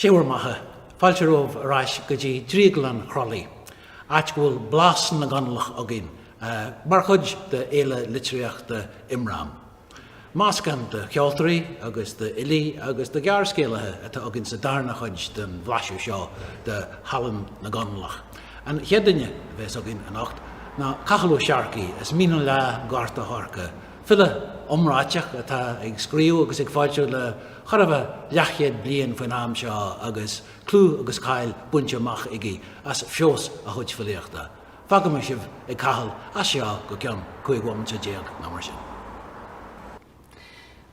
Sé bhur mbeatha, fáilte romhaibh ar ais go dtí Drioglann Chroithlí, áit go bhfuil Blas na gConallach againn mar chuid de Fhéile Litríochta Imram. Meascán de cheoltóirí agus de fhilí agus de ghearrscéalaithe atá againn sa darna chuid den bhlaiseadh seo de thallann na gConallach. An chéad duine a bheas againn anocht ná Cathal Ó Searcaigh as Mín an Leá, Gort a' Choirce, File iomráiteach atá ag scríobh agus ag foilsiú le chóir a bheith leathchéad bliain faoin am seo agus clú agus cáil bainte amach aige as feabhas a chuid filíochta. Fágfaidh mé sibh ag Cathal as seo go ceann 15 bhomaite nó mar sin.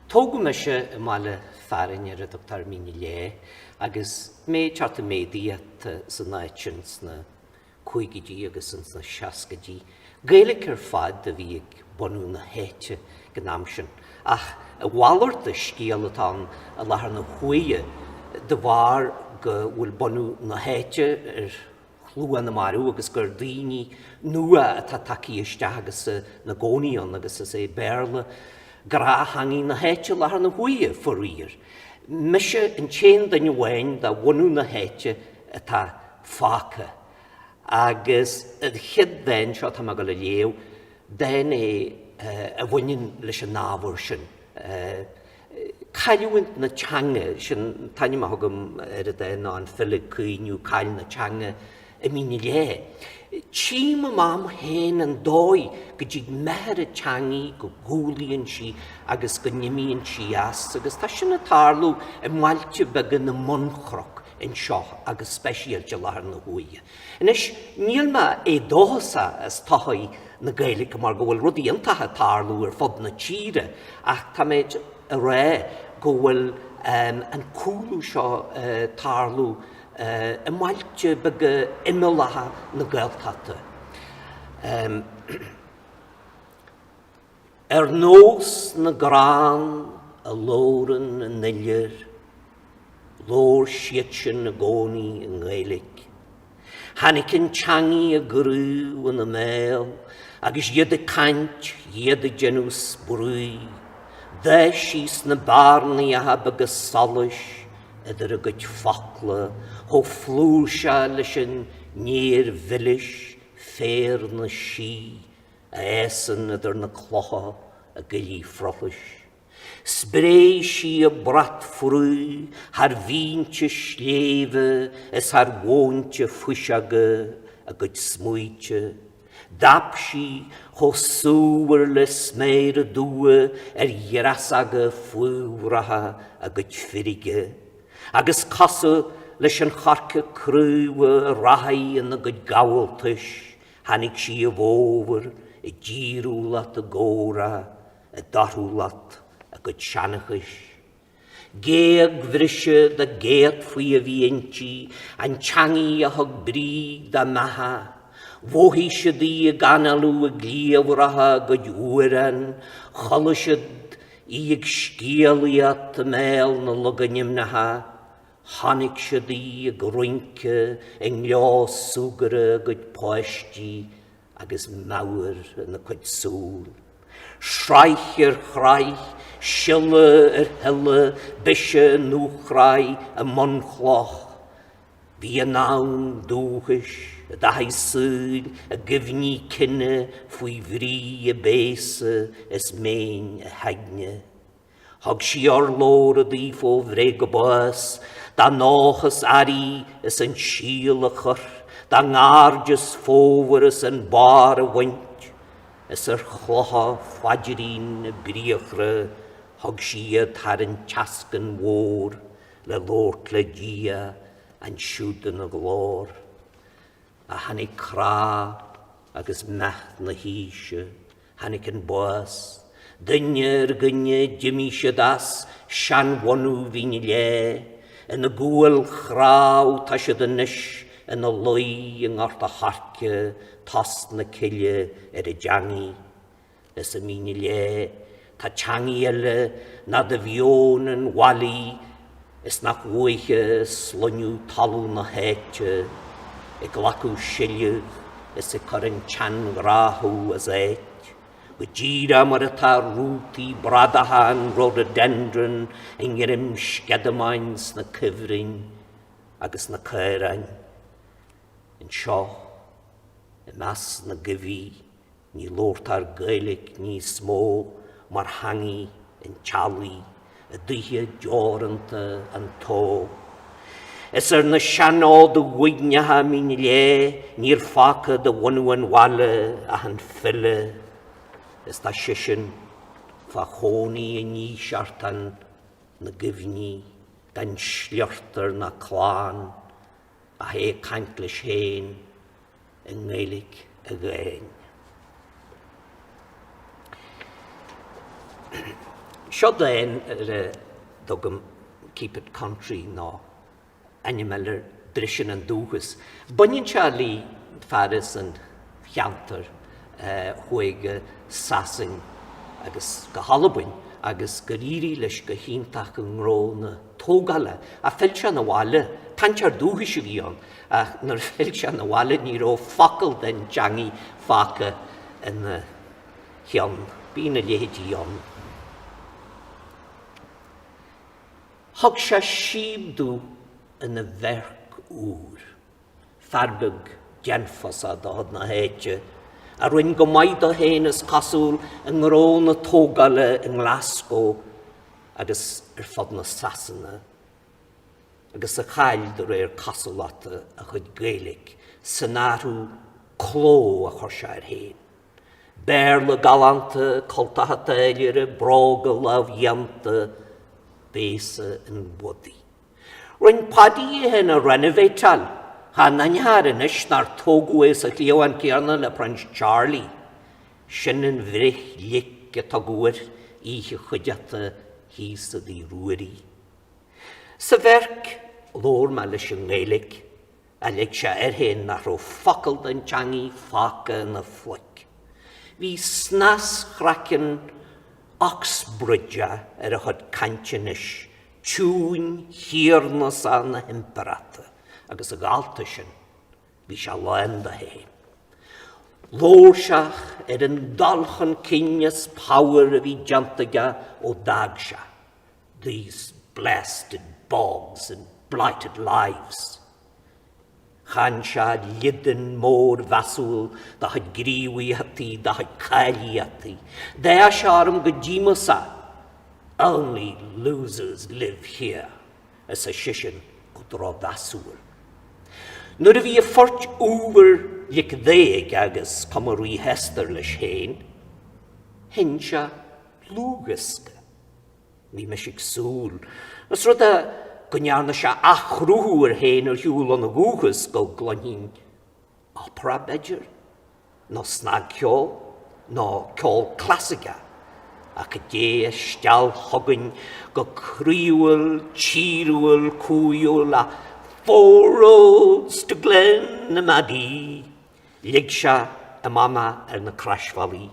Tógadh mise i mbaile fearainn ar a dtugtar Mín an Leá agus mé ag teacht i méadaíocht san áit sin sna cúigidí agus ins na seascaidí. Gaeilge ar fad a bhí ag bunú na háite ag an am sin. Ach a mhalairt de scéal atá ann i láthair na huaire de bharr go bhfuil bunú na háite ar shlua na marbh agus gur daoine nua atá tagtha isteach agus ina gcónaí ann agus is é Béarla gnáth-theangaidh na háite i láthair na huaire, faraor. Mise an t-aon duine amháin de bhunú na háite atá fágtha. Agus an chéad dán seo atá mé ag dul a léamh, dán é a bhaineann leis an ábhar sin. Cailliúint na teanga, sin an t-ainm a thugaim ar an dán ná An File ag Caoineadh Caill na Teanga i Mín an Leá. Tchím i m'am féin an dóigh go dtig meidhir an teangaidh go gcúlaíonn sí agus go n-imíonn sí as, agus tá sin ag tarlú i mbailte beaga na mbunchnoc anseo agus speisialta i láthair na huaire. Anois, níl mé éadóchasach as todhchaí na Gaeilge mar go bhfuil rudaí iontacha ag tarlú ar fud na tíre ach tá mé ag rá go bhfuil an cúlú seo ag tarlú i mbailte beaga imeallacha na Gaeltachta. Ar nós na gcrann a labhrann in oilear, labhair siadsan i gcónaí i nGaeilge. Tháinig an teangaidh i gcraobh ina mbéal agus iad ag caint, iad ag déanamh spraoi. D'fhás sí sna bearnaíocha beaga solais idir a gcuid focla, chomh flúirseach leis an néar mhilis féar na sí a fhásann idir na clocha i gcoillidh Phrothlais. Spréigh sí a brat fraoigh thar mhínte sléibhe is thar mhóinte fuiseoga a gcuid smaointe. D'fhap sí chomh súmhar le sméara dubha ar dhreasaga faobhracha a gcuid feirge, agus cosúil leis an choirce craobhach a rachaidh ina gcuid gabháltais, tháinig sí i bhfómhar i dtíriúlacht a gcomhrá i dtorthúlacht a gcuid seanchais. Géagbhriseadh dá gcéadfaí a bhí inti, an teangaidh a thug brí dá mbeatha. Mhothaigh siad í ag análú i gcliabhracha a gcuid uaireán, chuala siad í ag scéalaíocht i mbéal na logainmneacha, chonaic siad í ag rince i ngleo súgartha a gcuid páistí agus meabhair ina cuid súl. Sraith ar shraith, siolla ar shiolla, bise i ndúshraith a mbunchloch. Bhí a ndomhan dúchais, a dtaithí saoil, a gcuimhní cine faoi bhrí a béasa is méin a haigne. Thug sí urlabhra daofa ó bhreith go bás, dá ndóchas earraigh is an síol a chur, dá ngairdeas fómhair is an barr a bhaint, is ar chlocha phaidrín a briathra thug sí iad thar an tseascann mhór le labhairt le Dia ansiúd ina ghlóir. Ach tháinig crá agus meath na haoise. Tháinig an bás. Duine ar dhuine d'imigh siad as seanbhunú Mhín an Leá. Ina gcuail chnámh tá siad anois ina luí i nGort a' Choirce, tost na cille ar a dteangaidh. Is i Mín an Leá tá teangaidh eile ná de mheon an bhaile í is nach uaithe a sloinneadh talamh na háite, ag glacadh seilbh is ag cur an tseanghnáthamh as áit, go díreach mar atá rútaí bradacha an rhododendron i ngreim sceadamáin sna cuibhrinn. agus na caoráin. Anseo, i measc na gcoimhthí, ní labhartar Gaeilic níos mó mar theangaidh an teaghlaigh i dtithe deoranta an tó. Is ar na seanfhóda uaigneacha Mín Léith níl fágtha de bhunadh an bhaile ach an file, is tá seisean fá chónaí i ndíseartán na gcuimhní gan sliochtar ná clann ach é ag caint leis féin i nGaeilic a dháin. Seo dán ar a dtugaim Keep It Country nó ainm eile air Briseann an Dúchas. Baineann sé le fear as an cheantar a chuaigh go Sasain agus go hAlbain agus gur éirigh leis go hiontach i ngnó na tógála. Ach phill sé 'na bhaile, cainteoir dúchais a bhí ann, ach nuair a phill sé 'na bhaile ní raibh focal den teangaidh fágtha ina cheann. Bíonn a leithéidí ann. Thug sé síob domh ina bheirc úr, fear beag déanfasach de chuid na háite, a rinn go maith dó féin is cosúil i ngnó na tógála i nGlasgow agus ar fud na Sasana. agus a chaill, de réir cosúlachta, a chuid Gaeilge san athrú cló a chuir sé air féin. Béarla galánta, cultacha táilliúra, bróga lámhdhéanta, béasa an bhodaigh. Rinn Paidí é féin a renovate-áil, cha n-aithneofá air anois nár tógadh é sa chliabhán céanna le Prince Charlie. Sin an bhreith ghlic a tugadh air oíche chuideachta thíos i dTigh Ruairí. Sa bheirc, labhair mé leis i nGaeilge, ach lig sé air féin nach raibh focal den teangaidh fágtha ina phluic. Bhí snas-chraiceann Oxbridgeach ar a chuid cainte anois, tiúin thiarnasach na himpireachta, agus a dhalta sin, bhí sé lán de féin. Labhair sé ar an dul chun cinn is pabhar a bhí déanta aige ó d'fhág sé. These blasted bogs and blighted lives. Chan sé liodán mór mheasúil dá chuid gníomhaíochtaí, dá chuid cáilíochtaí. D'fhéach sé orm go díomasach. Only losers live here, arsa seisean go drochmheasúil. Nuair a bhí a phort uabhair lic dhe aige agus cuma ríshásta leis féin, sheinn sé dlúthdhiosca. Bhí mise ag súil, os rud é go ndearna sé athchruthú air féin ar shiúl óna dhúchas, go gcluinfinn opera, b'fhéidir, nó snagcheol, nó ceol clasaiceach, ach cad é a steall chugainn go croíúil, tíriúil, cumhaidhiúil ach Four Roads to Glenamaddy! Lig sé amach mé ar na croisbhealaí.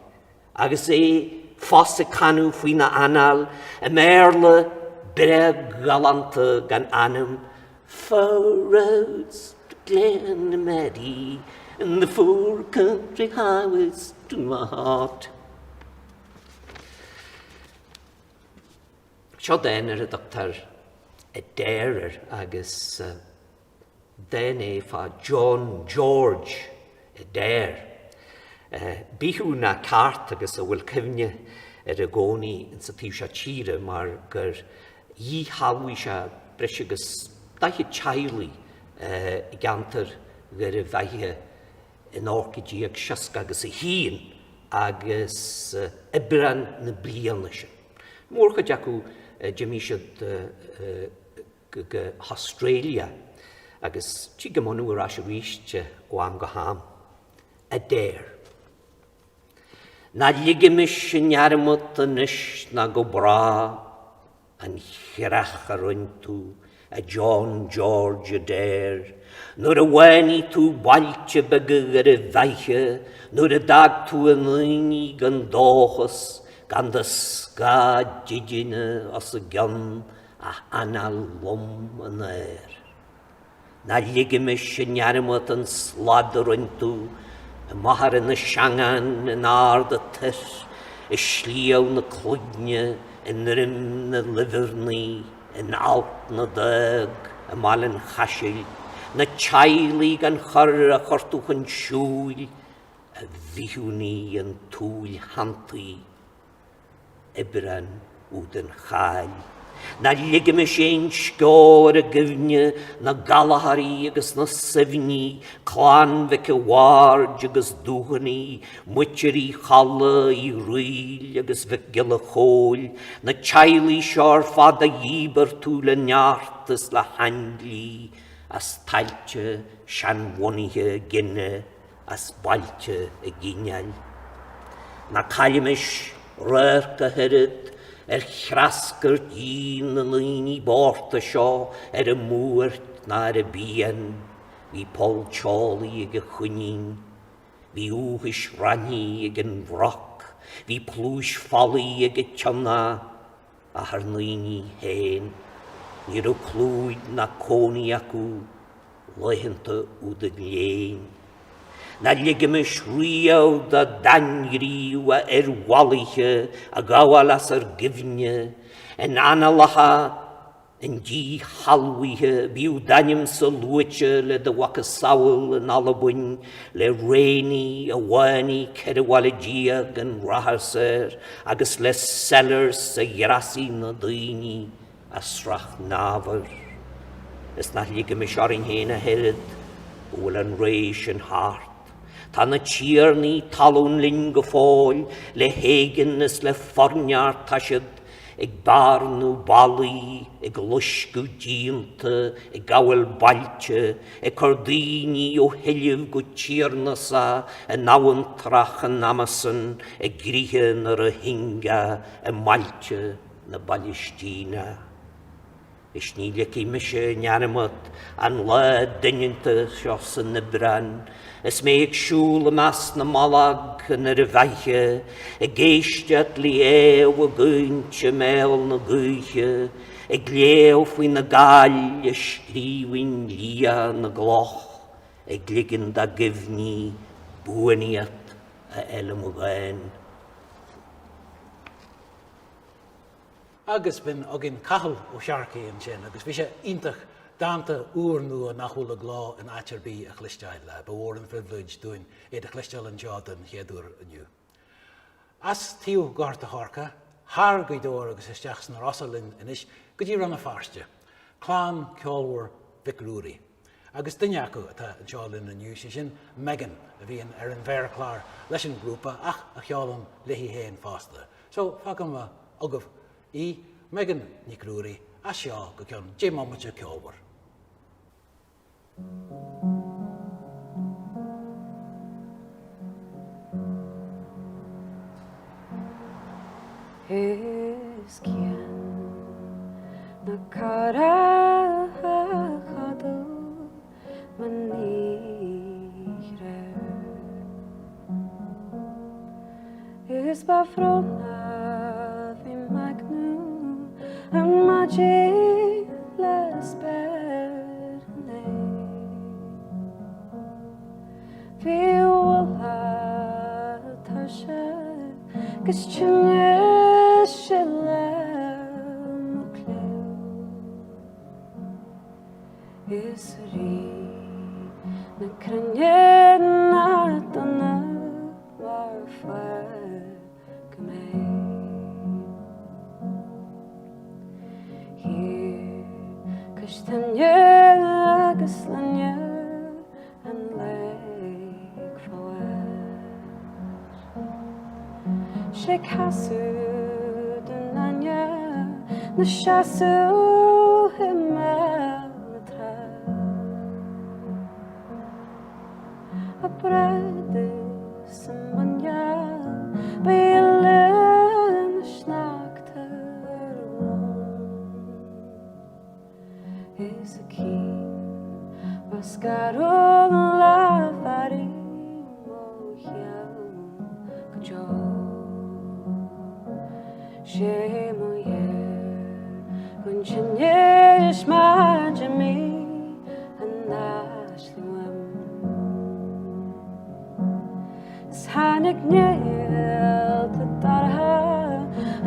Agus é fós ag canadh faoina anáil i mBéarla breá galánta gan ainm, Four roads to Glenamaddy and the four country highways to my heart. Seo dán ar a dtugtar Adair air agus Dán é fá John George Adair. Bithiúnach ceart agus a bhfuil cuimhne air i gcónaí insa taobh seo tíre mar gur dhíshealbhaigh sé breis agus 40 teaghlaigh i gceantar Dhoire Bheithe in 1860 agus a haon agus Aibreán na bliana sin. Mórchuid acu d'imigh siad go hAustralia agus tig a mbunadh ar ais arís ó am go ham. Adair. Ná ligimis i ndearmad anois ná go bráth an chreach a rinn tú, a John George Adair, nuair a bhánaigh tú bailte beaga Dhoire Bheithe, nuair a d'fhág tú a ndaoine gan dóchas, gan de scáth dídine os a gcionn ach anáil lom an aeir. Ná ligimis i ndearmad an slad a rinn tú i Machaire na Seangán, in Ard a' Toir, i Sliabh na Cloigne, i nDroim na Luibhearnaí, in Alt na dTág. i mBaile an Chaisil, na teaghlaigh gan chor a chuir tú chun siúil, a bhithiúnaigh an tsúil shantaí. Oibreán úd an cháil. Ná ligimis aon sceo ar ár gcuimhne, na Gallchóirí agus na Suibhní, clann Mhic a' Bhaird agus Dúchánaigh, muintir Uí Cholla, Uí Fhrighil agus Mhic Giolla Chóill, na teaghlaigh seo ar fad a dhíbir tú le neart is le haindlí as tailte seanbhunaithe a gcine. as bailte a gcineáil. Ná caillimis radharc ach oiread ar threascairt dhíon na ndaoine bochta seo ar a mbuairt ná ar a bpian, bhí poll teolaí ag an choinín, bhí uathais raithní ag an bhroc, bhí pluais folaigh ag an tsionnach, ach ár ndaoine féin, ní raibh clúid ná cónaí acu laethanta úd an léinn. Ná ligimis riamh do d'ainghríobh a fhir mhallaithe a ghabháil as ár gcuimhne, in annálacha an díshealbhaithe, bíodh d'ainmse luaite le do mhacasamhail in Albain, le Rainey a bhánaigh 14 bhaile gan fhaichis air agus le Sellers a dhreasaigh na daoine as Srath nÁbhar. Is ná ligimis orainn féin ach oiread go bhfuil an ré sin thart. Tá na tiarnaí talún linn go fóill, le héigean is le forneart tá siad ag bearnú ballaí, ag loisceadh díonta, ag gabháil bailte, ag cur daoine ó sheilbh go tiarnas in abhantrach an Amazon, i gcríthe na Rohingya i mbailte na Palaistíne. Is ní ligfidh mise i ndearmad an lá doineanta seo san Aibreán is mé ag siúl i measc na mballóg i nDoire Bheithe, ag éisteacht le Aodh ag caint i mbéal na gaoithe, ag léamh faoi na Gaill i scríbhinn liath na gcloch, ag ligean dá gcuimhní buanaíocht a fháil i mo dhán. Agus b'in againn Cathal Ó Searcaigh ansin agus bhí sé iontach dánta úrnua nach bhfuil i gcló in áit ar bith a chloisteáil. Ba mhór an phribhléid dúinn iad a chloisteáil anseo den chéad uair inniu. As taobh Ghort a' Choirce, thar Gaoth Dobhair agus isteach sna Rosa linn anois go dtí Rann na Feirste, clann ceolmhar Mhic Ruairí. Agus duine acu atá anseo linn inniu, sé sin Megan a bhíonn ar an mhéarchlár leis an ngrúpa ach a cheolann léi féin fosta. So, fágfaidh mé agaibh í, Megan Nic Ruairí, as seo go ceann 10 mbomaite ceolmhar. Is cian na cara a chodail mo ní raibh. Is ba bhrónach bhí m'eagna ar maidin le spéir an lae. Bhí ualach tuirse 'gus tinnis i leith mo chléibh. Is rí na cruinne nach dona mar fágadh mé. Thiar cois toinne agus linne an laoich fómhair. 'Sé casadh don fháinne ná seasamh i mbéal na trá. A bréad is a muineál ba ghile na sneachta ar a bhun. Is a cinn ba scarúla a mhairfidh mo cheann go deo. Sé mo dheargán tinnis mar d'imigh an aisling uaim. Is tháinig néalta dorcha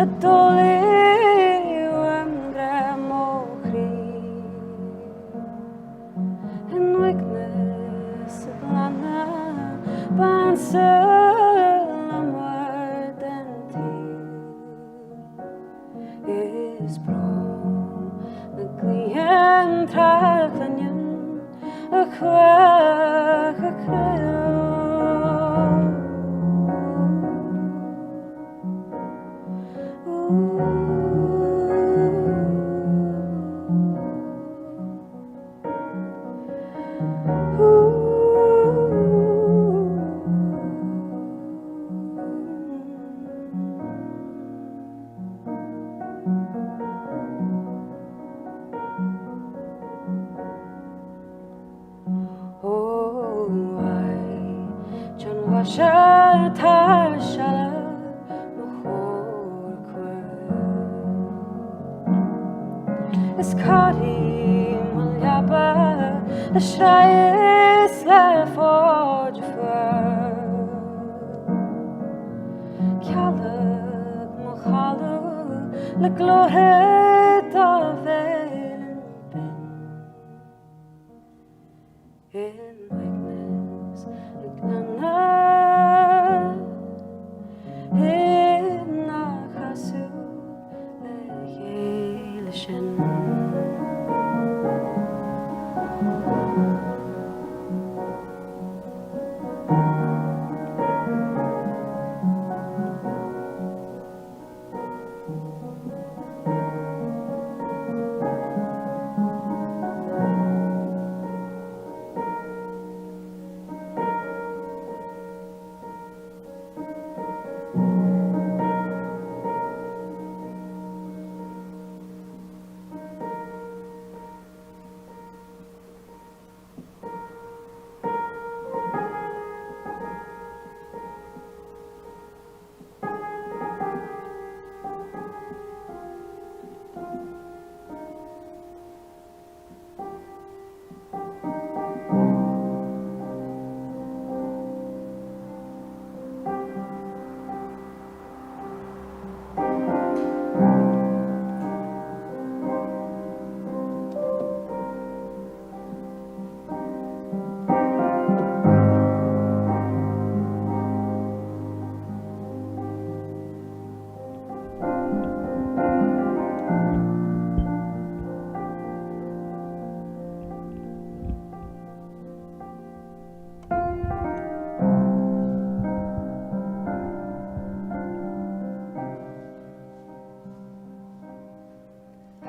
a d'fholaigh uaim grá mo chroí. Cuach a criú. Is cairím mo leaba le sraith is le fód fuar. Cealg mo chodladh le glórtha do bhéil binn. In uaigneas na gleanna ina chasadh le chéile sinn.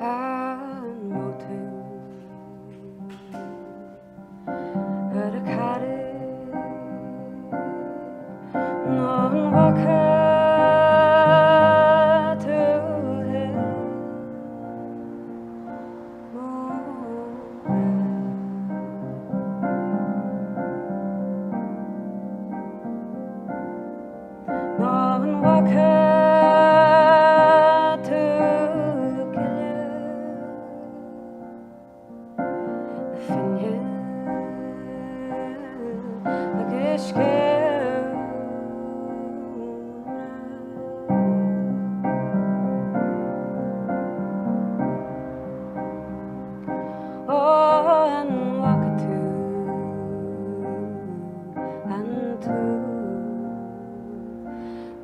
An raibh tú ar an charraig nó an bhfaca tú mo ghrá? Nó an bhfaca tú gile na Finne agus scéal Ó an bhfaca tú an tú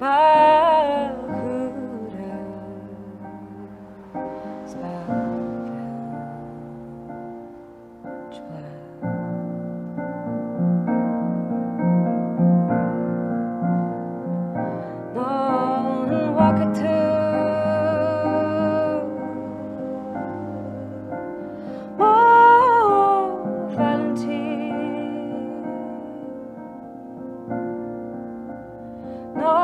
Ba chumhra 's ba bhreá. Nó an bhfaca tú mo Vailintín? Nó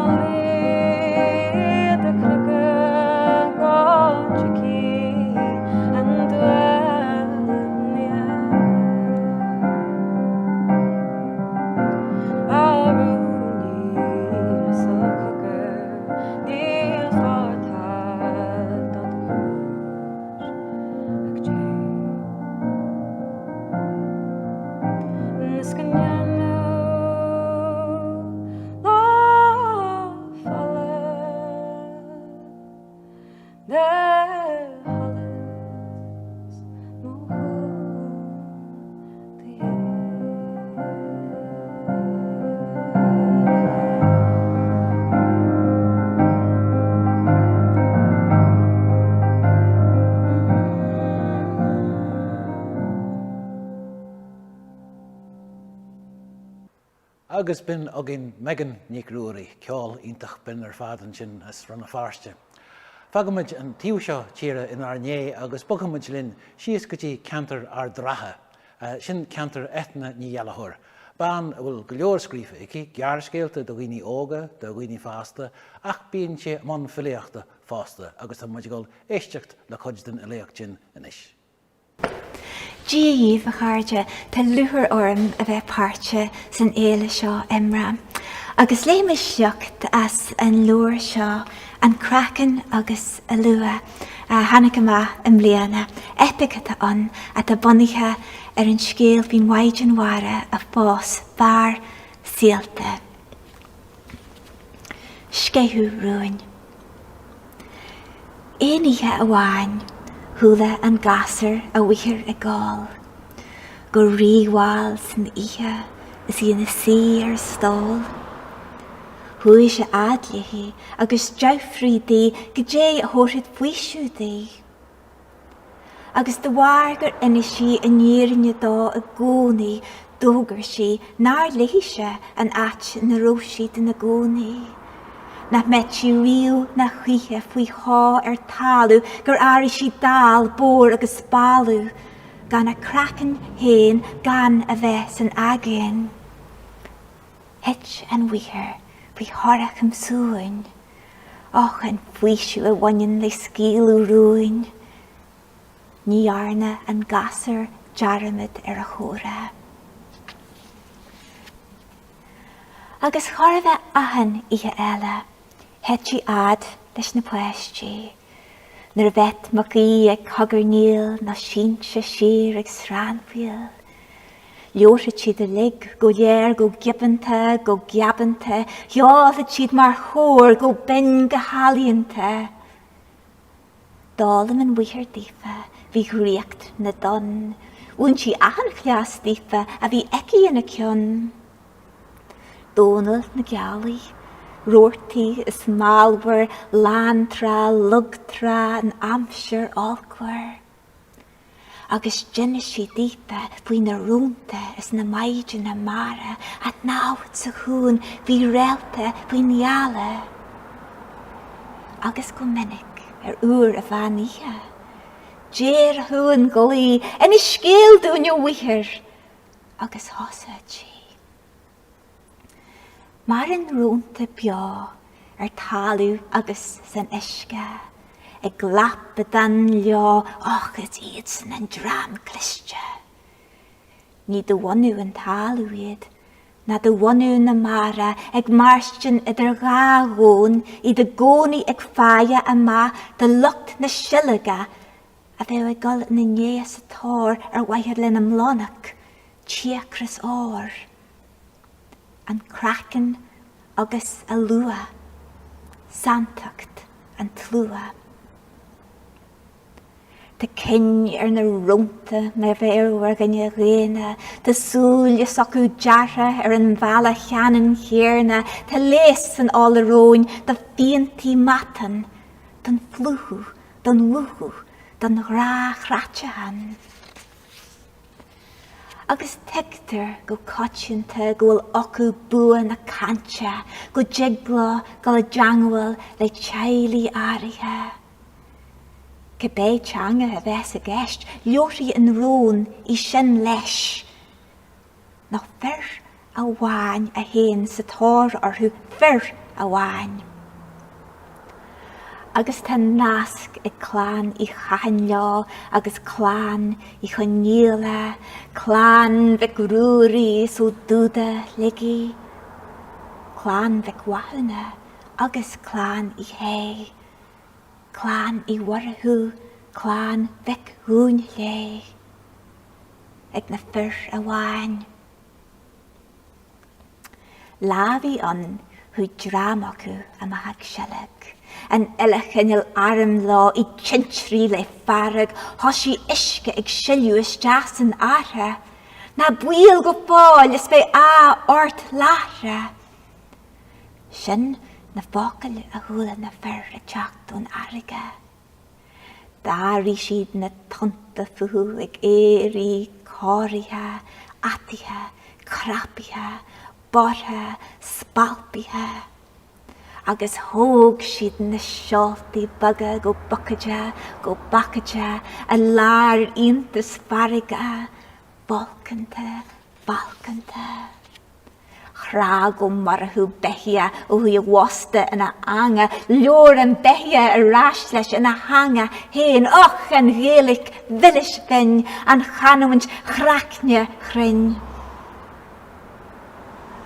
mo luí do chnoca go dtiocfaidh an duine. A rúnaí sa chogar níl feartad dod chluais ach Dé. Is go ndéanadh lá folamh de sholas mo shúl do Agus b'in againn Megan Nic Ruairí, ceol iontach binn ar fad ansin as Rann na Feirste. Fágfaimid an taobh seo tíre inár ndiaidh agus bogfaimid linn síos go dtí ceantar Ard Ratha. Sin ceantar Eithne Ní Ghallchóir, bean a bhfuil go leor scríofa aici, gearrscéalta do dhaoine óga, do dhaoine fásta, ach bíonn sí i mbun filíochta fosta agus tá muid ag dul éisteacht le cuid den fhilíocht sin anois. Dia dhaoibh, a chairde, tá lúcháir orm a bheith páirteach san fhéile seo, Imram. Agus léifidh mé sliocht as an leabhar seo, An Craiceann agus a Luath, a tháinig amach i mbliana. Eipic atá ann atá bunaithe ar an scéal faoin Mhaighdean Mhara a phós fear saolta. Sceitheadh Rúin. Aon oíche amháin chuala an gasúr a mháthair ag gol go rímhall san oíche is í ina suí ar a stól. Chuaigh sé fhad léi agus d'fhiafraigh di goidé a thabharfadh faoiseamh di. Agus de bharr gur inis sí an fhírinne dó i gcónaí d'fhógair sí nár léithise an áit ina raibh siad ina gcónaí, nach mbeadh sí riamh ná choíche faoi shó ar talamh, gur éirigh sí dall, bodhar agus balbh, gan a craiceann féin gan a bheith san aigéan. Thit an mháthair faoi thorcam suain. Och, an faoiseamh a bhaineann le scaoileadh rúin. Ní dhearna an gasúr dearmad ar a chomhrá. Agus chóir a bheith achan oíche eile, théadh sí fhad leis na páistí. Nuair a bheadh Mac Aoidh ag cogarnaíl nó sínte siar ag srannfaíl. Labharfadh siad uilig go léir go giobanta, go geabanta, cheolfadh siad mar chór go binn go healaíonta. D'fhoghlaim an mháthair daofa faoi dhraíocht na dtonn, mhúin sí achan chleas daofa a bhí aici ina ceann. Dónall na Gealaí, rabhartaí is malbhar, lántrá, lugtrá, an aimsir olcmhar. Agus d'inis sí daofa faoi na rónta is na maighdeana mara a shnámhadh sa chuan faoi réalta faoin ghealach. Agus go minic ar uair an mheán oíche, déarfadh an ghlaoigh, Inis scéal dúinn a mháthair! Agus thosaíodh sí. Maireann rónta beo ar talamh agus san uisce, ag lapadán leo, och, is iadsan an dream cliste. Ní de bhunadh an talamh iad, ná de bhunadh na mara, ag mairstin idir dhá dhomhan, iad i gcónaí ag faire amach do lucht na seilge a bheadh ag dul ina ndiaidh sa tóir ar mhaithe lena mblonag, cíocras óir. An craiceann agus a luath, santacht an tslua. Tá cinn ar na rónta mar bheadh ar dhuine dhaonna, tá súile s'acu deartha ar an bhealach cheannann chéarna, tá léas san ola róin do phiantaí matán, don phlúchadh, don mhúchadh, don ghrá chraiteachán. Agus tuigtear go coitianta go bhfuil acu bua na cainte, go dtig leo dul i dteangmháil le teaghlaigh áirithe. Cibé teanga a bheas i gceist, labharfaidh an rón í sin leis. Nó fir amháin a théann sa tóir orthu, fir! amháin. Agus tá nasc ag clann Uí Chatháin leo agus clann Uí Chonghaile, clann Mhic Ruairí is Ó Dúda Shligigh, clann Mhic Mhathúna agus clann Uí Shé, clann Uí Mhurchú, clann Mhic Dhúinnshléibhe, ag na fir amháin. Lá a bhí ann chuaigh dream acu amach ag seilg, an uile chineál airm leo, iad tintrí le fearg, thosaigh uisce ag sileadh isteach san fharraige. Ná baol go fóill is beidh ádh ort láithreach. Sin na focail a chuala na fir ag teacht ón fharraige. D'airigh siad na tonnta fúthu ag éirí corraithe, ataithe, crapaithe, borrtha, spalpaithe. Agus thóg siad na seoltaí beaga go bocaideach, go bacaideach, i lár iontas farraige, bolcanta, balcanta. Chreag Ó Murchú beithíoch ó chuaigh a bhosta ina eanga, labhair an beithíoch ar ais leis ina theanga féin, Och, an Ghaeilic mhilis bhinn, an chanúint chraicne chruinn.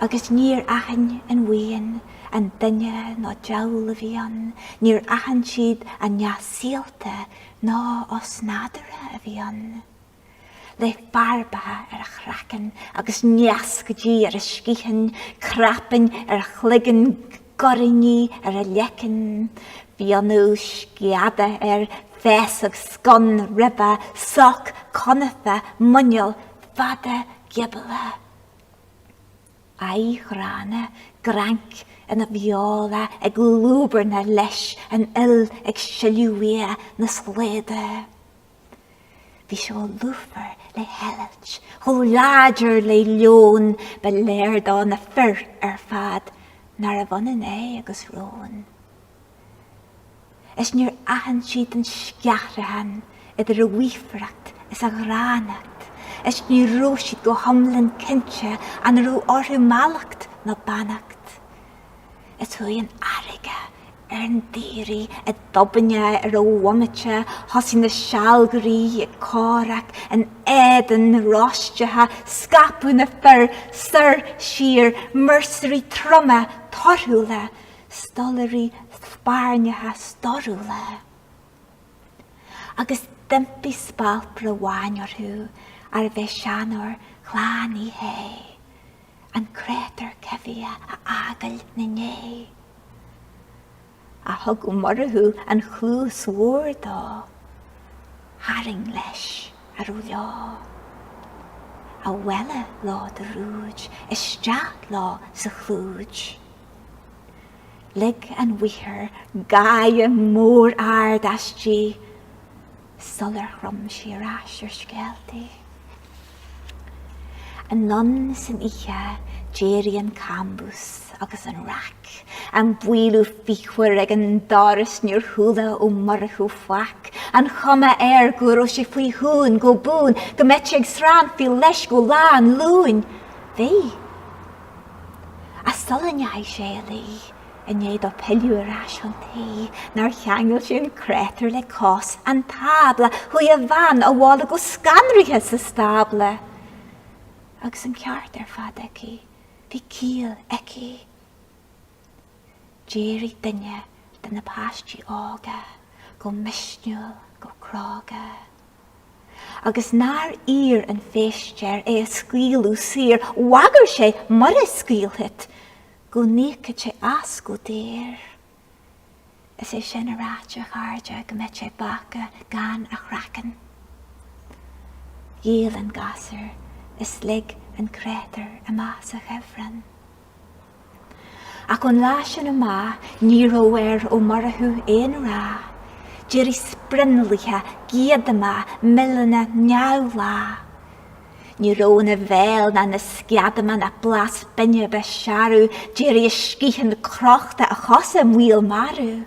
Agus níor aithin an bhuíon an duine nó diabhal a bhí ann, níor aithin siad an neach saolta ná osnádúrtha a bhí ann. le fearbacha ar a chraiceann agus neascaidí ar a sciatháin, crapainn ar a chloigeann, goiríní ar a leiceann, fionnadh sceada air, féasóg scon roimhe, soc conafa, muineál fada giobala. Aghaidh ghránna, grainc ina bheola ag lúbarnach leis, an fhuil ag sileadh uaidh na slaoda. Bhí sé chomh lúfar le heitilt, chomh láidir le leon, ba léir do na fir ar fad nárbh ionann é agus rón. Is níor aithin siad an sceathrachán idir a mhíofaireacht is a ghránnacht, is ní raibh siad go hiomlán cinnte an raibh orthu mallacht nó beannacht. Is chuaigh an fharraige ar an daoraí i dtobainne ar a bhomaite, thosaigh na sealgairí ag comhrac in éadan roiscthe, scaipeadh na fir soir siar, mirsúirí troma torthúla, stolairí spairneacha storrúla. Agus d'impigh spalpaire amháin orthu arbh é seanóir Chlann Uí Shé. an créatúr coimhthíoch a fhágáil 'na ndiaidh. Ach thug Ó Murchú an chluas bhodhar dó. Tharraing leis a raibh leo. Abhaile leo de rúid, isteach leo sa chlúid. Lig an mháthair gáire mór ard aisti. sular chrom sí ar ais ar scéaltaí. Anonn san oíche d'éirigh an cambús agus an raic, an bualadh fíochmhar ag an doras níor chuala Ó Murchú faic, an chuma air go raibh sé faoi shuan go buan, go mbeadh sé ag srannfaí leis go lá an Luain. Bhí. Ach sula ndeachaigh sé a luí, I ndiaidh dó pilleadh ar ais chun tí, nár cheangail sé an créatúr le cos an tábla, chuaigh a bhean abhaile go scanraithe sa stábla. Agus an ceart ar fad aici, bhí ciall aici. D'éirigh duine de na páistí óga go misniúil, go cróga. Agus nár iarr an feistéir é a scaoileadh saor, bhagair sé mura scaoilfead go n-íocfadh sé as go daor. Is é sin a ráite, a chairde, go mbeadh sé fágtha gan a chraiceann. Ghéill an gasúr is lig an créatúr amach sa chuibhreann. Ach ón lá sin amach ní raibh ar Ó Murchú aon rath. D'éirigh sprionlaithe, giodama, milleanna neamhleá. Ní raibh ina bhéal ná ina sceadamán ach blas binne beith searbh, d'éirigh a sciatháin crochta, a chosa maol marbh.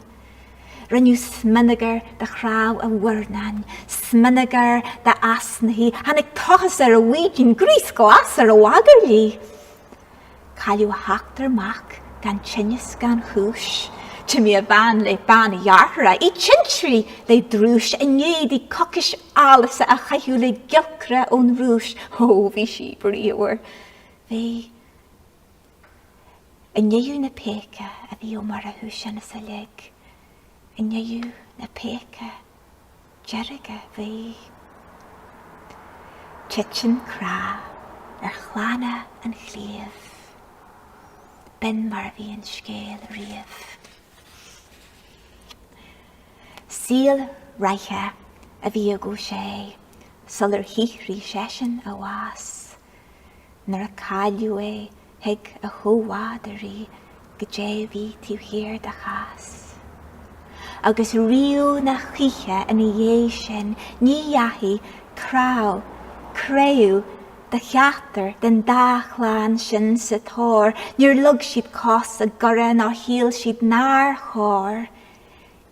Rinneadh smionagar de chnámh a mhurnáin, smionagar dá easnachaí, tháinig tochas ar a bhaoidín, gríos glas ar a mhagairlí. Cailleadh a sheachtar mac. Gan tinneas gan chúis. D'imigh a bhean le bean a dhearthára, í tintrí le drúis, i ndiaidh di coicís athlasadh a chaitheamh le giolcaire ón Rúis. Ó, bhí sí bríomhar. Bhí. I ndiaidh na péaca a bhí Ó Murchú sin is uilig. I ndiaidh na péaca deirge bhí. Titeann crá ar chlanna an chléibh. B'in mar a bhí an scéal riamh. Saol ráithe a bhí ag Ó Sé sular shaothraigh seisean a bhás. Nuair a cailleadh é thuig a chomhbhádóirí goidé a bhí taobh thiar dá chás. Agus riamh ná choíche ina dhiaidh sin ní dheachaigh cnámh, craobh de cheachtar den dá chlann sin sa tóir, níor leag siad cos i gcora ná shíl siad nár chóir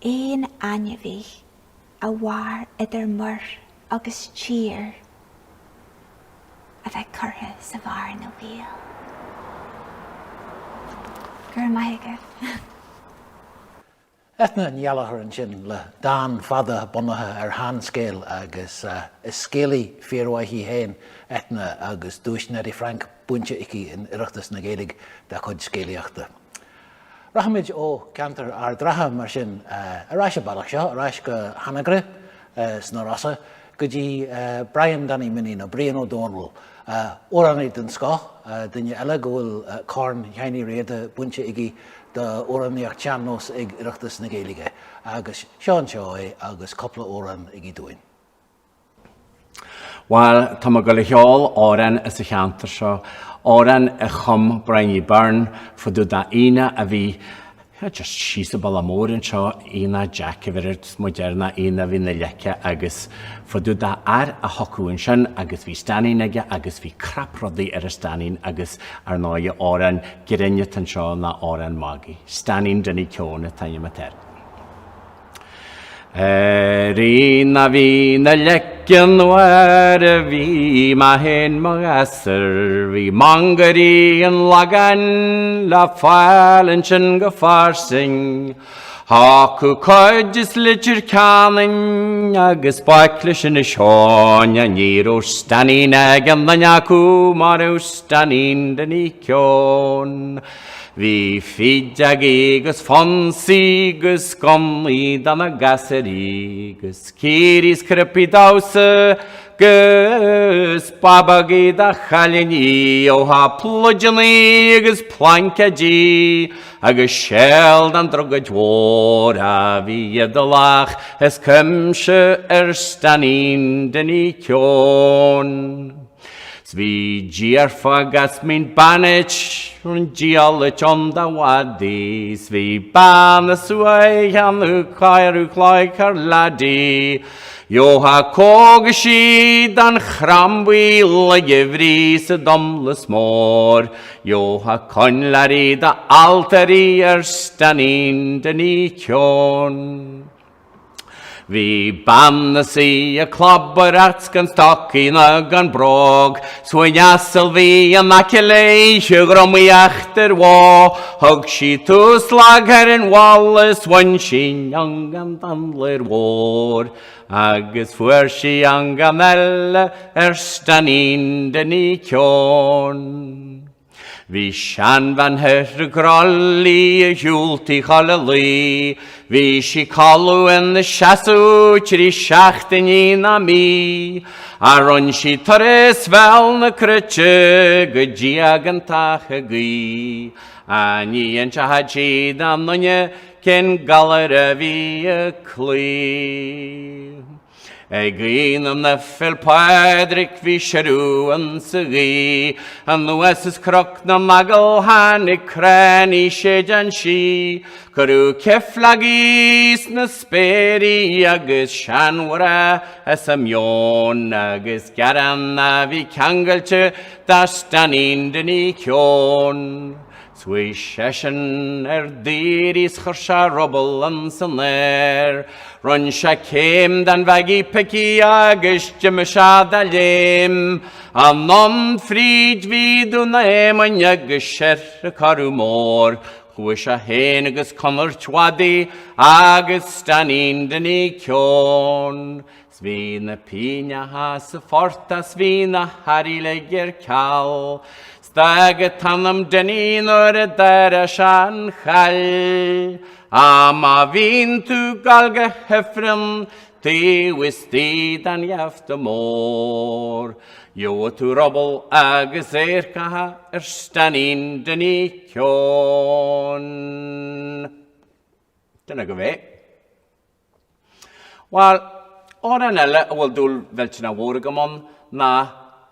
aon ainmhí a mhair idir muir agus tír a bheith curtha sa bhearna bhaoil. Go raibh maith agaibh. Eithne Ní Ghallachair ansin le dán fada bunaithe ar sheanscéal agus is scéalaí fíormhaith í féin Eithne agus duais Neidí Frainc buaite aici in Oireachtas na Gaeilge dá cuid scéalaíochta. Rachaimid ó cheantar Ard Ratha mar sin ar ais an bealach seo, ar ais go hAnagaire sna Rosa, go dtí Brian Danny Minnie nó Brian Ó Dónaill, amhránaí den scoth, duine eile go bhfuil Corn Sheáin Uí Riada bainte aige d'amhránaíocht sean-nós ag Oireachtas na Gaeilge agus seo anseo é agus cúpla amhrán aige dúinn. Bhuel, tá mé ag dul a cheol amhrán as an cheantar seo, amhrán a chum Brian Byrne fá dtaobh d'aonach a bhí just síos an bealach mór anseo, Aonach Jack a bheireas muid air nó Aonach Mhín na Leice agus fá dtaobh de fhear a thiocfadh ansin agus bhí stainnín aige agus bhí crap rudaí ar an stainnín agus ar ndóigh amhrán grinn atá anseo ná amhrán magaidh. Stainnín Dinny Keown an t-ainm atá air. Ar aonach Mhín na Leice nuair a bhí mé féin mo ghasúr bhí mangairí an Lagáin le fáil ansin go fairsing. Thiocfadh cuid as Leitir Ceanainn agus baicle Inis Eoghain ní raibh stainnín ag aon duine acu mar a bheadh stainnín Dinny Keown. Bhí fideogaí 'gus fonsaí 'gus gunnaí do na gasúirí 'gus caoirigh 's cnaipí damhsa 'gus babógaí do chailíní gheofá pluideannaí agus plaincéidí agus séal don drogaid mhór a bhí iodálach as cuimse ar stainnín Dinny Keown. 'S bhí dearfach as Mín Banait an diallait ann do mhadaí 's bhí bean as uaigh Cheann Caoradh Cloichear Laddie Gheofá cógaisí don chrambaí laige bhrí sa domlas mór Gheofá coinnleoirí d'altóirí ar stainnín Dinny Keown. Bhí bean is í ag clabaireacht 's gan stocaí ná gan bróg, 's bhain asal bhí in aice léi dhromaíocht ar bhó. Thug sí tuaslag ar an bhalla 's bhain sí iongan den láir mhór, agus fuair sí iongan eile ar stainnín Dinny Keown. Bhí seanbhean thoir i gCroithlí a shiúltaí chuile luí, Bhí sí codladh ina seasamh trí seachtainí ná mí, Ach rinn sí turas Bhéal na Cruite go dtí ag an teach a guí, Ach ní inseochadh sí d'aon duine cén galar a bhí a cloí. Ag Aoine na Féil' Pádraig bhí siorú insa ghaoth, Anuas as Cnoc na nAgall tháinig crann i séideán sí, Cuireadh cifleogaí sna spéirí agus seanmhná as a meon, Agus gearán a bhí ceangailte dá stainnín Dinny Keown. 'S chuaigh seisean ar daoraí 's chuir sé ruball ins an aer. Rinn sé céim den Mhaggie Picí agus d'imigh sé de léim. Anonn fríd bhí Dún Éamainn agus soir an Coradh Mór. Chuaigh sé féin agus Conairt Mhadaidh agus Stainín Dinny Keown. 'S bhí na píneacha sa phort 's bhí na hearraí uilig ar ceal. 'S d'fhág an t-anam Dinny nuair a d'airigh sé an chaill. Á má bhíonn tú 'gabháil go hIfreann taobh istigh den gheafta mór, gheobhaidh tú ruball agus adharcacha ar Stainín Dinny Keown. Sin agaibh é. Bhuel, amhrán eile a bhfuil dúil mhillteanach mhór agam ann ná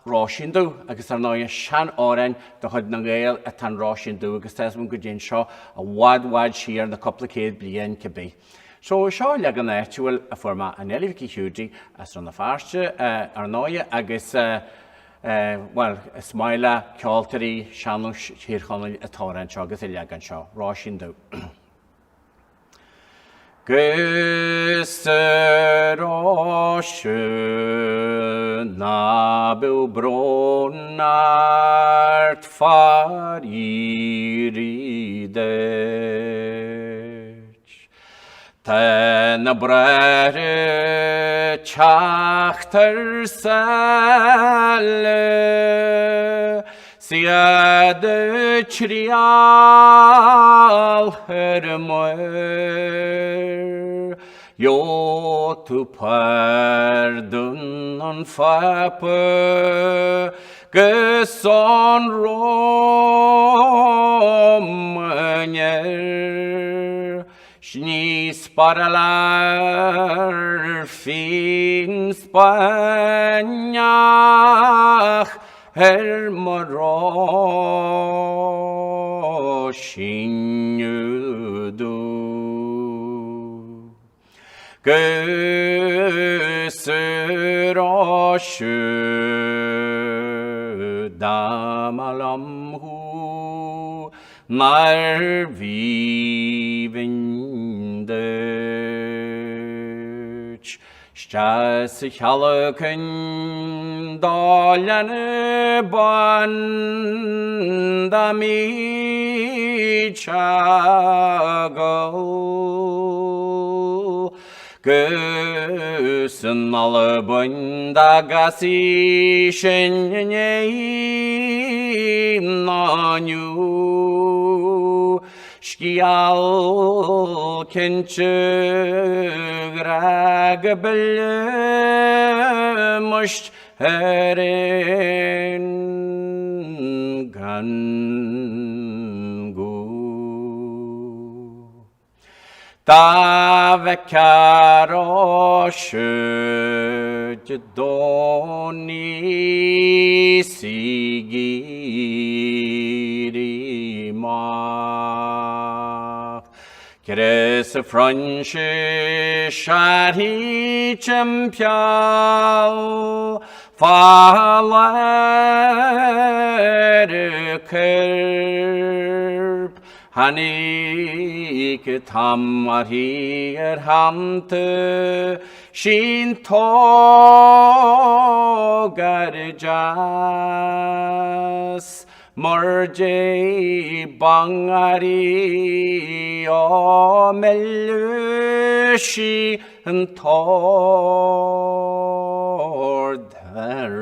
Róisín Dubh, agus ar ndóighe sean-amhrán de chuid na nGael atá in Róisín Dubh agus tá a fhios agam go dtéann seo i bhfad bhfad siar na cúpla céad bliain cibé. So, seo leagan áitiúil a fuair mé ó Neilí Mhicí Hiúdaí as Rann na Feirste, ar ndóighe, agus bhuel, is maith le ceoltóirí sean-nóis Thír Chonaill an t-amhrán seo agus an leagan seo, Róisín Dubh. 'Gus a Róise ná bíodh brón ort fár iarraidh duit. Tá na bráithre teacht ar sáile 'S iad ag triall ar an muir. Gheobhaidh tú pardún ón Phápa 'gus ón Róim anoir. 'S ní spárálfar fíon Spáinneach ar mo Róisín Dubh. 'Gus a Róise dá mba liom thú Nár bh'aoibhinn duit 'steach sa chealacan do leanbh bán dá mbídh-se ag gol 'Gus in Albain dá gcasfaí sinn inné ná inniu Scéal cinnte grá go bpillfimis ar aon gan guth. Dá bhfeicfeá Róise Dé Domhnaigh 's í ag éirí amach. Crios an Phroinsiais uirthi timpeall fá lár a coirp. Tháinig an t-am uirthi ar theannta 'sí an t-ógfhear deas mar dé bangarraí á milleadh sí an t-ord ar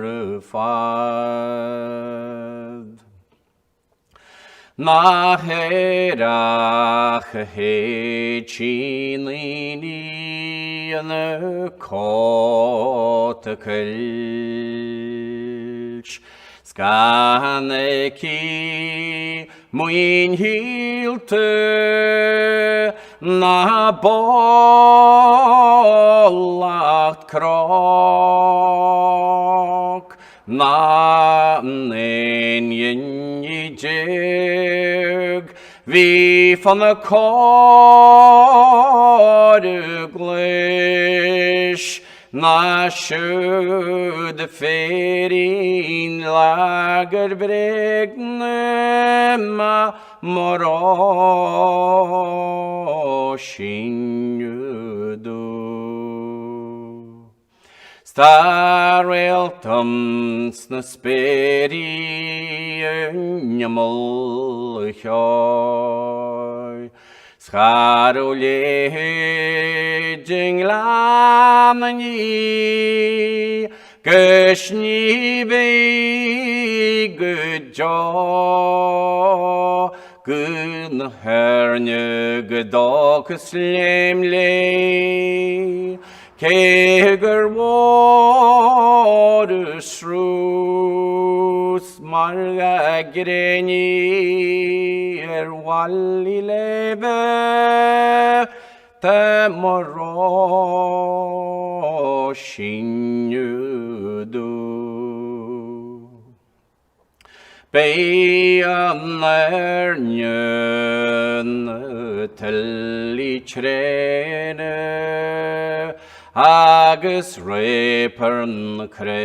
fad. Nach aerach a théid sí ndaoine ina cóta cuilt, 's gan aici maoin shaolta ná bólacht cnoc. Ná an 11 ghiní bhí fána cóir eaglais. Ná siúd féirín lag ar bhréagnaigh mo Róisín Dubh. 'S tá réalt ins na spéirí in imeall an cheoil. 'S cha rabh leithéid i nGleann an Fhí 'gus ní bheidh go deo Gaoth na hÉirne go dtógfas léim léi Cé gur mhór an sruth 's mar a gréin í ar mhallaí léimhe tá mo Róisín Dubh. Beidh an Éirne 'na tuillí tréana agus réabfar na cnoic.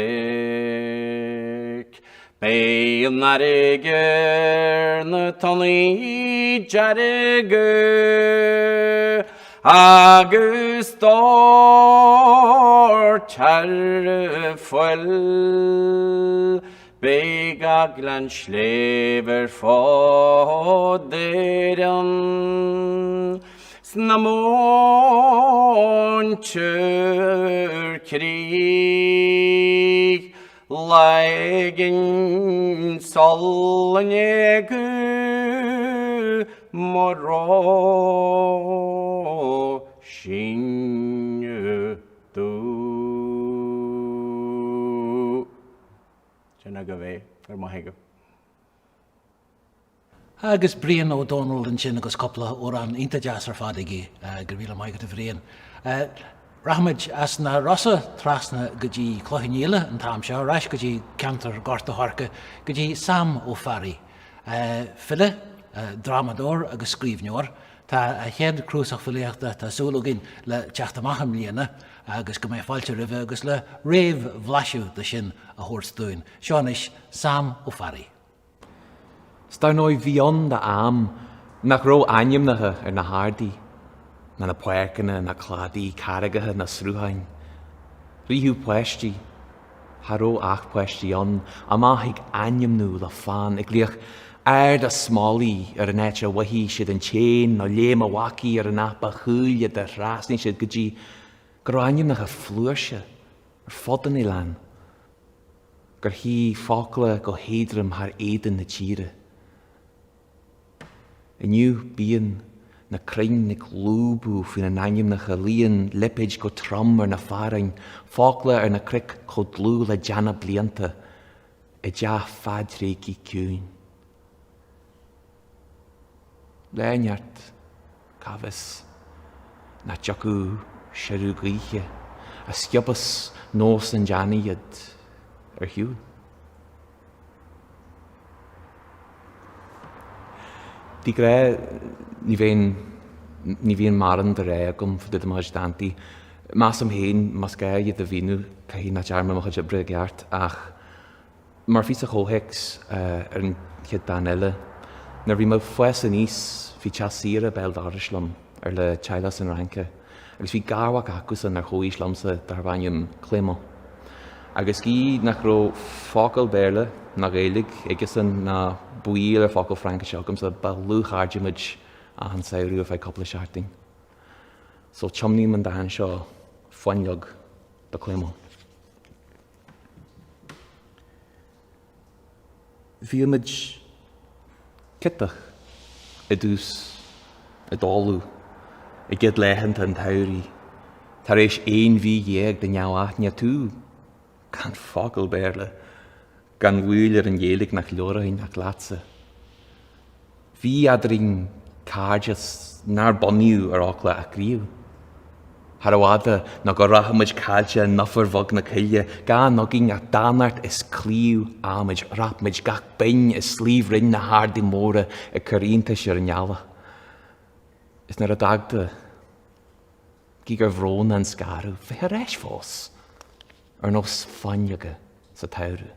Beidh an fharraige ar na tonnaí dearga agus doirtfear fuil. Beidh gach gleann sléibhe ar fud Éireann 's na móinte ar crith lá éigin sula n-éagfaidh mo Róisín Dubh. Sin agaibh é, go raibh maith agaibh. Agus Brian Ó Dónaill ansin agus cúpla amhrán iontach deas ar fad aige. Go raibh míle maith agat a Bhriain. Rachaimid as na Rosa trasna go dtí Cloich Cheann Fhaola an t-am seo, ar ais go dtí ceantar Ghort a' Choirce, go dtí Sam Ó Fearraigh. File, drámadóir agus scríbhneoir. Tá a chéad chnuasach filíochta, tá súil againn, le teacht amach i mbliana agus go mbeidh fáilte roimhe agus le réamhbhlaiseadh de sin a thabhairt dúinn. Seo anois Sam Ó Fearraigh. 'S dar ndóigh bhí ann d'am nach raibh ainmneacha ar na hardaí, ná na páirceanna, ná cladaí, carraigeacha ná srutháin. Ritheadh páistí, cha raibh ach páistí ann, amach ag ainmniú le fonn, ag glaoch Ard a' Smólaigh ar an áit a mhothaigh siad an t-éan nó Léim a' Mhacaigh ar an áit ba chúile do thrasnaigh siad go dtí go raibh ainmneacha flúirse ar fud an oileáin, gur shuigh focla go héadrom thar éadan na tíre. Inniu bíonn na crainn ag lúbadh faoina n-ainmneacha, luíonn lipéid go trom ar na fearainn, focla ar na cnoic chomh dlúth le deannach blianta i dteach fadtréigthe ciúin. Lá inteacht, cá bhfios, nach dtiocfadh siorradh gaoithe a sciobfas nós an deannaigh iad ar shiúl. De ghnáth ní bheinn, ní bhíonn mórán de rá agam fá dtaobh de mo chuid dántaí. Measaim féin, más gá iad a mhíniú, caithfidh nach ndearna mé mo chuid oibre i gceart, ach mar phíosa chomhthéacs ar an chéad dán eile, nuair a bhí mé ag fás aníos bhí teach saoire béal dorais liom ar le teaghlach san Fhrainc agus bhí garmhac acusan ar chomhaois liomsa darbh ainm Clément. Agus gidh nach raibh focal Béarla ná Gaeilge aigesan ná baol ar focal Fraincise agamsa, ba dhlúthchairde muid achan samhradh ar feadh cúpla seachtain. So tiomnaím an dán seo, Fáinleog, do Clément. Bhíodh muid ciotach i dtús, i dtólamh, i gcéad laethanta an tsamhraidh, tar éis 11 mhí de neamhaithne, tú gan focal Béarla, gan mhoill ar an Ghaeilge nach labhróinn ach leatsa. Bhí eadrainn cairdeas nár bunaíodh ar fhocla ach riamh. Char fhada ná go rachadh muid caillte i ndufair bhog na coille, gan againn ach danacht is claíomh adhmaid, dhreap muid gach binn is sliabhraon na hardaí móra ag cur iontais ar an ngealach. Is nuair a d'fhág tú, gidh gur bhrónach an scaradh, bheith ar ais fós. Ar nós fáinleoga sa tsamhradh.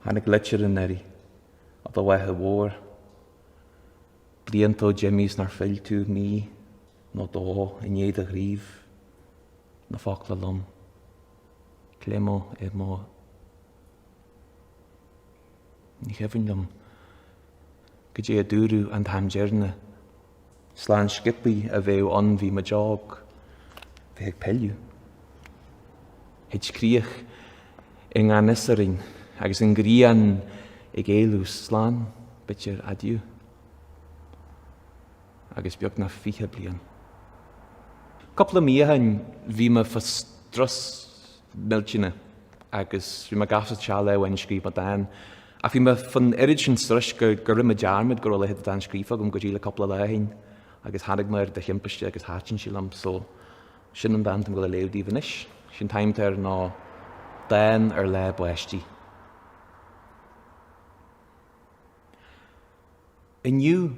Tháinig litir anuraidh ó do mháthair mhór. Blianta ó d'imigh is nár phill tú mí nó dó i ndiaidh do ghríobh na focla liom. Clémo é mo. Ní cuimhin liom goidé a dúradh an t-am deireanach. Slán sciobthaí a bheadh ann bhí muid óg, bheith ag pilleadh. Thit críoch i ngan fhios orainn agus an ghrian ag éalú slán, b'fhéidir adieu. Agus beagnach 20 bliain. Cúpla mí ó shin bhí mé fá strus millteanach agus bhí mé gafa sa teach lá amháin ag scríobh mo dán. Ach bhí mé fan oiread sin struis gur rinne mé dearmad go raibh a leithéid de dán scríofa agam go dtí le cúpla lá ó shin agus tháinig mé air de thimpiste agus thaitin sé liom so sin an dán atá mé ag dul a léamh daoibh anois. Sé'n t-ainm atá air ná Dán ar Lá Báistí. Inniu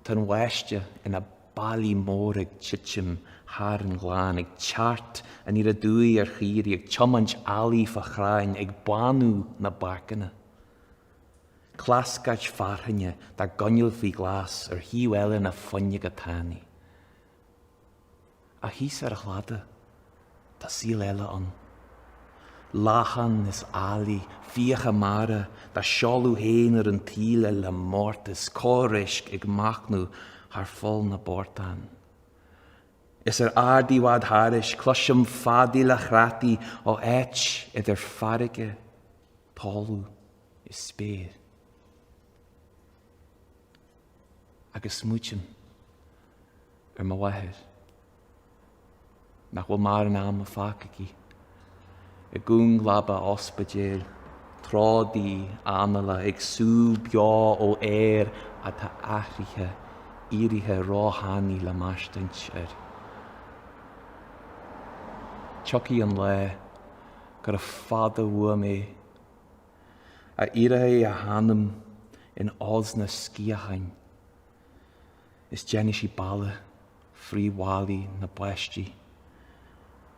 tá an bháisteach ina ballaí móra ag titim thar an ghleann, ag teacht aniar aduaidh ar chaoirigh, ag tiomáint eallaigh fá chrainn, ag bánú na bpáirceanna. Clascairt fearthainne dár gcoinneáil faoi ghlas ar thaobh eile na fuinneoige tanaí. Ach thíos ar an chladach, tá saol eile ann. Lachain is ealaí, fiacha mara, dá seoladh féin ar an taoille le mórtas, corr-éisc ag machnamh thar pholl na bportán. Is ar ard i bhfad thairis, cloisim feadaíl a chreataí ó áit idir farraige, talamh is spéir. Agus smaoitim. ar mo mháthair, nach bhfuil mórán ama fágtha aici, i gcúngleaba ospidéil, tráth di anála ag sú beo ó aer atá athraithe, éirithe róthanaí le mairstin't air. Tiocfaidh an lá gura fada uaim é, a iarrfaidh a hanam in osna sciatháin. Is déanfaidh sí bealach frí mhálaí na báistí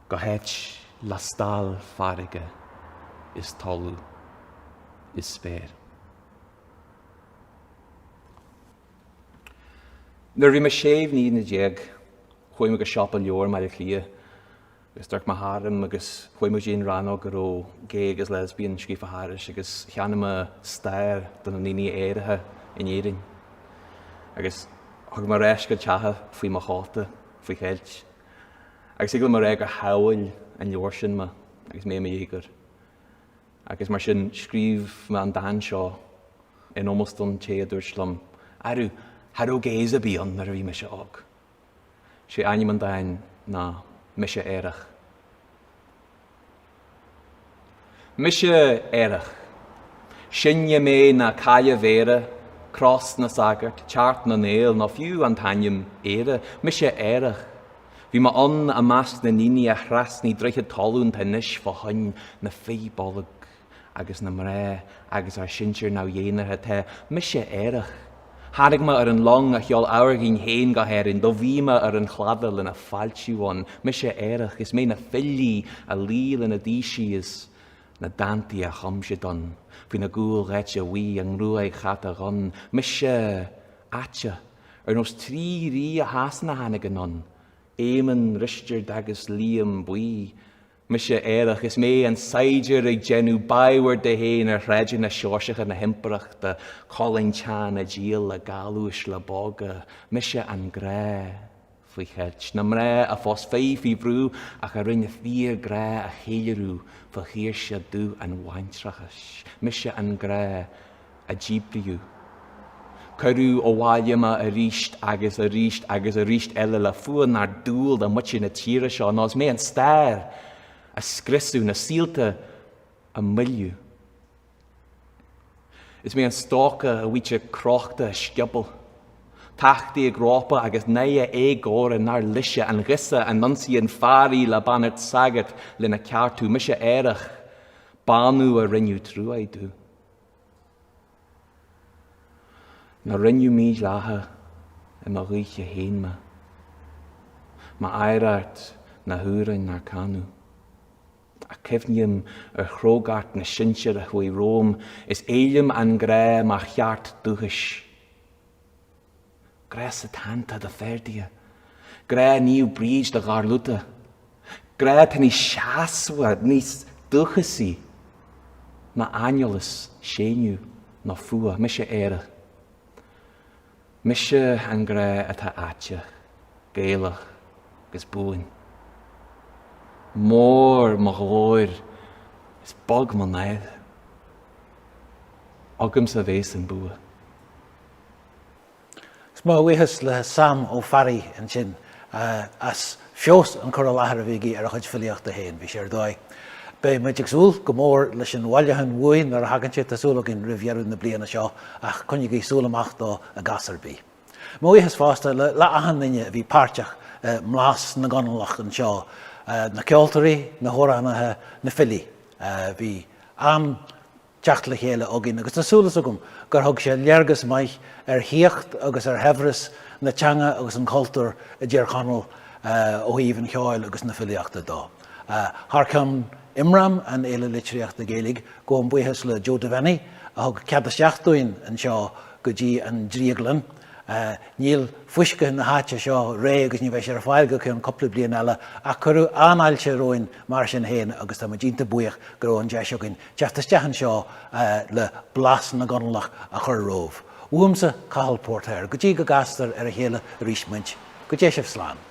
go háit lastall farraige is talamh is spéir. Nuair a bhí mé sé mbliana déag chuaigh mé go siopa leabhar i mBaile Átha Cliath Agus d'amharc mé tharam agus chuaigh mé go dtí an rannóg a raibh gay agus lesbian scríofa thairis agus cheannaigh mé stair do na ndaoine aeracha in Éirinn. Agus thug mé ar ais go teach faoi mo chóta, faoi cheilt. Agus thig liom a rá gur shamhail an leabhar sin mé agus mé i mo dhéagóir. Agus mar sin scríobh mé an dán seo in ómós don té a dúirt liom, Arú, cha raibh gays ar bith ann nuair a bhí mise óg. Sé ainm an dáin ná Mise Aerach. Mise Aerach. Sine mé ná Caille Bhéarra, Cros na Sagart, Teacht na nGael nó fiú an t-ainm Éire. Mise Aerach. Bhí mé ann i measc na ndaoine a thrasnaigh droichead talún atá anois fá choinn na fir bolg. agus na mná agus ár sinsir neamhdhénartha tá mise aerach. Tháinig mé ar an long a sheol ábhar dhínn féin go hÉirinn, do bhí mé ar an chladach lena fáiltiú ann, mise aerach, is mé na filí a luigh lena dtaoisigh is na dántaí a chum siad ann, faoina gcúil dhaite bhuí, a ngruaig chata dhonn, mise aiteach, ar nós trí rí a Shasana tháinig anonn, Éamonn, Risteard agus Liam Buí. Mise aerach, is mé an saighdiúir ag déanamh badhbhair de fhéin ar shráideanna Seoirseacha na hImpireachta, colainn teann á díol le galúis le bogadh. Mise an grá faoi cheilt. Na mná a phós fir faoi bhrú ach a rinne fíorghrá a cheiliúradh fá shaoirse dubh an bhaintreachais. Mise an grá a díbríodh. Cuireadh abhaile mé aríst agus aríst agus aríst eile le fuath nár dual do mhuintir na tíre seo, nó is mé an stair a scriosadh, na saolta a milleadh. Is mé an stócach a bhítear crochta i scioból, tachtaí ag rópa agus naithe éagóra nár loisceadh, an ghiosa a n-ionsaíonn fear í le beannacht sagairt lena ceartú, mise aerach, bánú a rinneadh truaigh domh. Ná rinneadh mídhleathach i mo dhúiche féin mé. M'oidhreacht, na hamhráin nár canadh. Ach cuimhním ar chrógacht na sinsear a chuaigh romham is éilím an grá mar cheart dúchais. Grá Setanta do Ferdia. Grá Naomh Bríd do Dharlúta. Grá atá níos seasmha, níos dúchasaí ná aineolas, séanadh nó fuath. Mise Éire. Mise an grá atá aiteach, Gaelach agus buan. Mór mo ghlóir is bog mo náire. Agamsa a bhéas an bua. Is mo bhuíochas le Sam Ó Fearraigh ansin as feabhas an cur i láthair a bhí aige ar a chuid filíochta féin. Bhí sé ar dóigh. Beidh muid ag súil go mór leis an bhailiúchán uaidh nuair a thagann sé, tá súil againn roimh dheireadh na bliana seo, ach coinnígí súil amach dó i gcás ar bith. Mo bhuíochas fosta le achan duine a bhí páirteach i mBlas na gConallach anseo, na ceoltóirí, na hamhránaithe, na filí. Bhí an. teacht le chéile againn agus tá súil agam gur thug sé léargas maith ar shaíocht agus ar shaibhreas na teanga agus an chultúir i dTír Chonaill ó thaobh an cheoil agus na filíochta dó. Thar ceann Imram, an Fhéile Litríochta Gaeilge, gabhaim buíochas le Joe Devanny a thug cead isteach dúinn anseo go dtí an Drioglann. Níl fuisce na háite seo réidh agus ní bheidh sé ar fáil go ceann cúpla bliain eile ach cuireadh an-fháilte romhainn mar sin féin agus tá muid iontach buíoch go raibh an deis againn teacht isteach anseo le blas na gConallach a chur romhaibh. Uaimse, Cathal Póirtéir, go dtí go gcastar ar a chéile arís muid, go dté sibh slán.